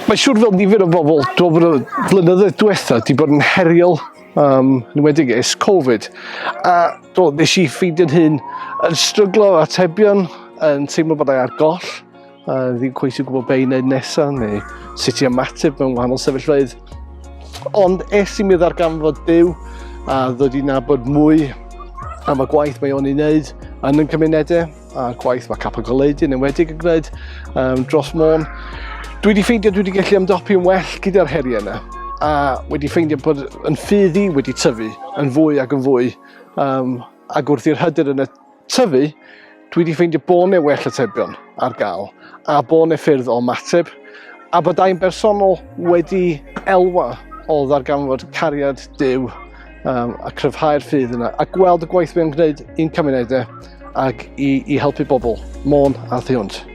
Mae'n siŵr fel nifer o bobl, dwi'n meddwl bod y blynyddoedd diwetha wedi bod yn heriol, yn enwedig ers Covid. A do, nes i ffeindio'n hun yn stryglo efo atebion, yn teimlo bod ar goll, a ddim cweit yn gwybod be i wneud nesaf, neu sut i ymateb mewn wahanol sefyllfaoedd. Ond es i mi ddarganfod Duw a ddod i nabod mwy am y gwaith mae o'n ei wneud yn ein cymunedau a'r gwaith mae Capel Goleudy yn enwedig yn gwneud dros Môn. Dwi wedi ffeindio dwi wedi gallu ymdopi yn well gyda'r heriau yna a wedi ffeindio bod yn ffydd i wedi tyfu yn fwy ac yn fwy ac wrth i'r hyder yna tyfu, dwi wedi ffeindio bod 'na well atebion ar gael a bod 'na ffyrdd o ymateb a bod i'n bersonol wedi elwa o ddarganfod cariad Duw a cryfhau'r ffydd yna a gweld y gwaith mae'n gwneud i'n cymunedau ac i helpu bobl Môn a thu hwnt.